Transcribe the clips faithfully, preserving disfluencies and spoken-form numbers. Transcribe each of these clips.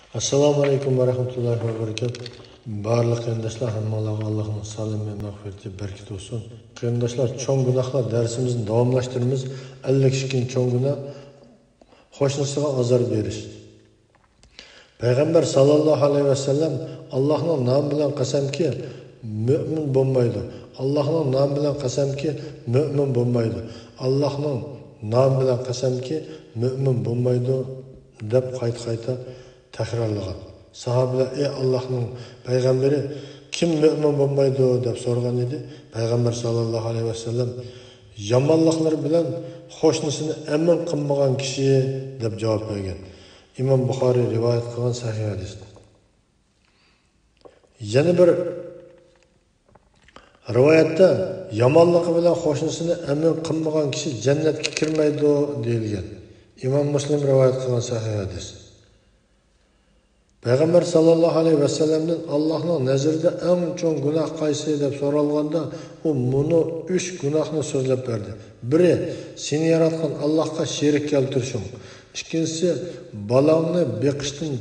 ئەسسالامۇ ئەلەيكۇم ۋە رەھمەتۇللاھى ۋە بەرىكاتۇھ. بارلىق قېرىنداشلار، ھەممىڭلارغا ئاللاھنىڭ سالامى، مەغپىرىتى، بەرىكىتى بولسۇن. قېرىنداشلار، چوڭ گۇناھلار دەرسىمىزنى داۋاملاشتۇرىمىز. ئەللىك ئىككىنچى چوڭ گۇناھ، قوشنىسىغا ئازار بېرىش. پەيغەمبەر ساللاللاھۇ ئەلەيھى ۋەسەللەم، «ئاللاھنىڭ نامى بىلەن قەسەمكى، مۆمىن بولمايدۇ. ئاللاھنىڭ نامى بىلەن قەسەمكى، مۆمىن بولمايدۇ. ئاللاھنىڭ نامى بىلەن قەسەمكى، مۆمىن بولمايدۇ» دەپ قايتا-قايتا تەكرارلىغان. ساھابىلەر، «ئەي ئاللاھنىڭ پەيغەمبىرى، كىم مۆمىن بولمايدۇ؟» دەپ سورىغان ئىدى. پەيغەمبەر ساللاللاھۇ ئەلەيھى ۋەسەللەم، «يامانلىقلىرى بىلەن قوشنىسىنى ئەمىن قىلمىغان كىشى» دەپ جاۋاب بەرگەن. ئىمام بۇخارىي رىۋايەت قىلغان سەھىھ ھەدىس. يەنە بىر رىۋايەتتە، «يامانلىقى بىلەن قوشنىسىنى ئەمىن قىلمىغان كىشى جەننەتكە كىرمەيدۇ» دېيىلگەن. ئىمام مۇسلىم رىۋايەت قىلغان سەھىھ ھەدىس. پەيغەمبەر ساللاللاھۇ ئەلەيھى ۋەسەللەمدىن، «ئاللاھنىڭ نەزىرىدە ئەڭ چوڭ گۇناھ قايسى؟» دەپ سورالغاندا، ئۇ مۇنۇ ئۈچ گۇناھنى سۆزلەپ بەردى. بىرى، سېنى ياراتقان ئاللاھقا شېرىك كەلتۈرۈشۈڭ. ئىككىنچىسى، بالاڭنى بېقىشتىن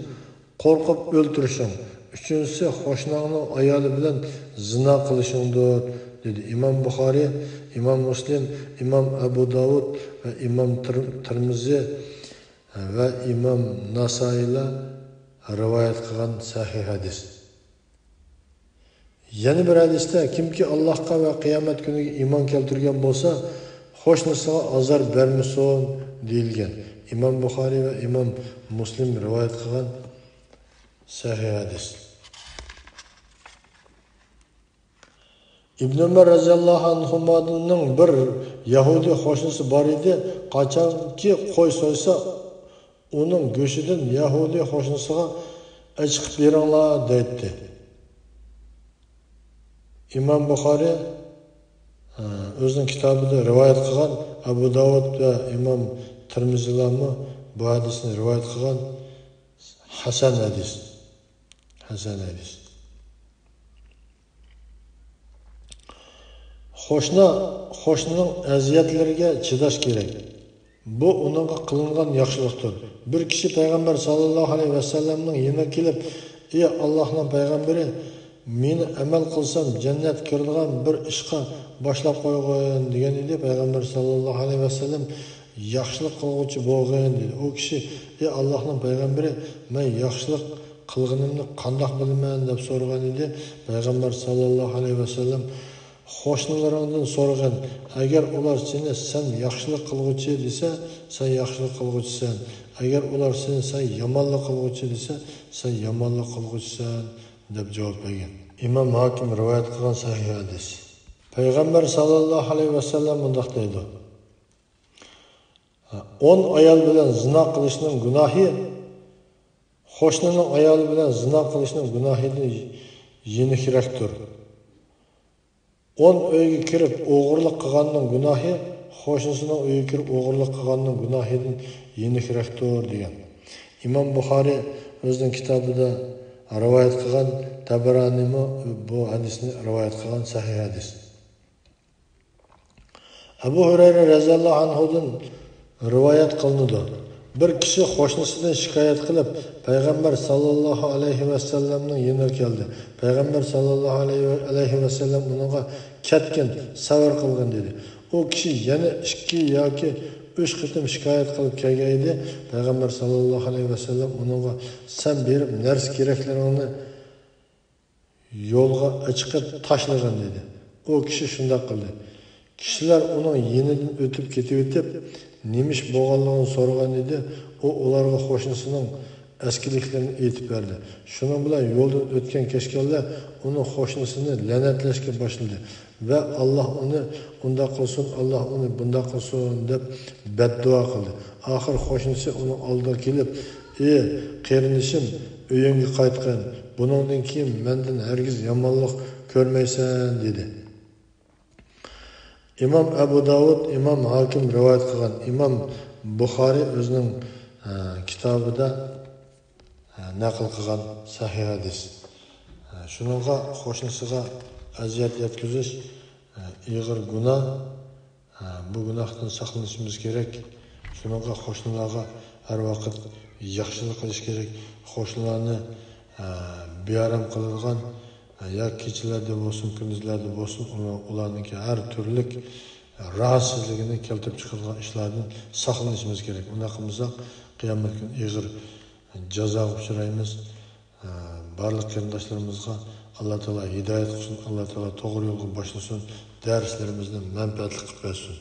قورقۇپ ئۆلتۈرۈشۈڭ. ئۈچىنچىسى، قوشناڭنىڭ ئايالى بىلەن زىنا قىلىشىڭدۇر، دېدى. ئىمام بۇخارىي، ئىمام مۇسلىم، ئىمام ئەبۇ داۋۇد ۋە ئىمام تىر-، تىرمىزى ۋە ئىمام ناسائىيلار رىۋايەت قىلغان سەھىھ ھەدىس. يەنە بىر ھەدىستە، «كىمكى ئاللاھقا ۋە قىيامەت كۈنىگە ئىمان كەلتۈرگەن بولسا، قوشنىسىغا ئازار بەرمىسۇن» دېيىلگەن. ئىمام بۇخارىي ۋە ئىمام مۇسلىم رىۋايەت قىلغان سەھىھ ھەدىس. ئىبن ئۆمەر رەزىياللاھۇ ئەنھۇمادىن، بىر يەھۇدىي قوشنىسى بار ئىدى. قاچانكى قوي سويسا، ئۇنىڭ گۆشىدىن يەھۇدىي قوشنىسىغا ئەچىقىپ بېرىڭلار دەيتتى. ئىمام بۇخارىي، ئە، ئۆزىنىڭ كىتابىدا رىۋايەت قىلغان، ئەبۇ داۋۇد ۋە ئىمام تىرمىزىلارمۇ بۇ ھەدىسنى رىۋايەت قىلغان. ھەسەن ھەدىس. ھەسەن ھەدىس. قوشنا قوشنىنىڭ ئەزىيەتلىرىگە چىداش كېرەك. بۇ ئۇنىڭغا قىلىنغان ياخشىلىقتۇر. بىر كىشى پەيغەمبەر ساللاللاھۇ ئەلەيھى ۋەسەللەمنىڭ يېنىغا كېلىپ، «ئى ئاللاھنىڭ پەيغەمبىرى، مېنى ئەمەل قىلسام جەننەتكە كىرىدىغان بىر ئىشقا باشلاپ قويغىن» دېگەن ئىدى. پەيغەمبەر ساللاللاھۇ ئەلەيھى ۋەسەللەم، «ياخشىلىق قىلغۇچى بولغىن» دېدى. ئۇ كىشى، «ئى ئاللاھنىڭ پەيغەمبىرى، مەن ياخشىلىق قىلغىنىمنى قانداق بىلىمەن؟» دەپ سورىغان ئىدى. پەيغەمبەر ساللاللاھۇ ئەلەيھى ۋەسەللەم، «قوشنىلىرىڭدىن سورىغىن. ئەگەر ئۇلار سېنى سەن ياخشىلىق قىلغۇچى دېسە، سەن ياخشىلىق قىلغۇچىسەن. ئەگەر ئۇلار سېنى سەن يامانلىق قىلغۇچى دېسە، سەن يامانلىق قىلغۇچىسەن» دەپ جاۋاب بەرگەن. ئىمام ھاكىم رىۋايەت قىلغان سەھىھ ھەدىس. پەيغەمبەر ساللاللاھۇ ئەلەيھى ۋەسەللەم مۇنداق دەيدۇ. ئون ئايال بىلەن زىنا قىلىشنىڭ گۇناھى قوشنىنىڭ ئايالى بىلەن زىنا قىلىشنىڭ گۇناھىدىن يېنىكرەكتۇر. ئون ئۆيگە كىرىپ ئوغرىلىق قىلغاننىڭ گۇناھى قوشنىسىنىڭ ئۆيىگە كىرىپ ئوغرىلىق قىلغاننىڭ گۇناھىدىن يېنىكرەكتۇر، دېگەن. ئىمام بۇخارىي ئۆزىنىڭ كىتابىدا رىۋايەت قىلغان، تەبەرانىمۇ بۇ ھەدىسنى رىۋايەت قىلغان، سەھىھ ھەدىس. ئەبۇ ھۇرەيرە رەزىياللاھۇ ئەنھۇدىن رىۋايەت قىلىنىدۇ. بىر كىشى قوشنىسىدىن شىكايەت قىلىپ، پەيغەمبەر ساللاللاھۇ ئەلەيھى ۋەسەللەمنىڭ يېنىغا كەلدى. پەيغەمبەر ساللاللاھۇ ئەلەيھى ۋەسەللەم ئۇنىڭغا، «كەتكىن، سەۋر قىلغىن» دېدى. ئۇ كىشى يەنە ئىككى ياكى ئۈچ قېتىم شىكايەت قىلىپ كەلگەن ئىدى. پەيغەمبەر ساللاللاھۇ ئەلەيھى ۋەسەللەم ئۇنىڭغا، «سەن بېرىپ نەرسە كېرەكلىرىڭنى يولغا ئەچىقىپ تاشلىغىن» دېدى. ئۇ كىشى شۇنداق قىلدى. كىشىلەر ئۇنىڭ يېنىدىن ئۆتۈپ كېتىۋېتىپ، نېمە ئىش بولغانلىقىنى سورىغان ئىدى. ئۇ ئۇلارغا قوشنىسىنىڭ ئەسكىلىكلىرىنى ئېيتىپ بەردى. شۇنىڭ بىلەن يولدىن ئۆتكەن-كەچكەنلەر ئۇنىڭ قوشنىسىنى لەنەتلەشكە باشلىدى ۋە «ئاللاھ ئۇنى ئۇنداق قىلسۇن، ئاللاھ ئۇنى بۇنداق قىلسۇن» دەپ بەددۇئا قىلدى. ئاخىر قوشنىسى ئۇنىڭ ئالدىغا كېلىپ، «ئى قېرىندىشىم، ئۆيۈڭگە قايتقىن، بۇنىڭدىن كېيىن مەندىن ھەرگىز يامانلىق كۆرمەيسەن» دېدى. ئىمام ئەبۇ داۋۇد، ئىمام ھاكىم رىۋايەت قىلغان، ئىمام بۇخارىي ئۆزىنىڭ، ئە، كىتابىدا، ئە، نەقىل قىلغان سەھىھ ھەدىس. ئە، شۇنىڭغا قوشنىسىغا ئەزىيەت يەتكۈزۈش، ئە، ئېغىر گۇناھ. ئە، بۇ گۇناھتىن ساقلىنىشىمىز كېرەك. شۇنىڭغا قوشنىلارغا ھەر ۋاقىت ياخشىلىق قىلىش كېرەك. قوشنىلارنى، ئە، بىئارام قىلىدىغان، ئە، يا كېچىلەردە بولسۇن، كۈندۈزلەردە بولسۇن، ئۇلار-، ئۇلارنىڭكى ھەر تۈرلۈك راھەتسىزلىكىنى كەلتۈرۈپ چىقىرىدىغان ئىشلاردىن ساقلىنىشىمىز كېرەك. ئۇنداق قىلمىساق، قىيامەت كۈنى ئېغىر جازاغا ئۇچرايمىز. ئە، بارلىق قېرىنداشلىرىمىزغا ئاللا تائالا ھىدايەت قىلسۇن، ئاللا تائالا توغرا يولغا باشلىسۇن، دەرسلىرىمىزنى مەنپەئەتلىك قىلىپ بەرسۇن.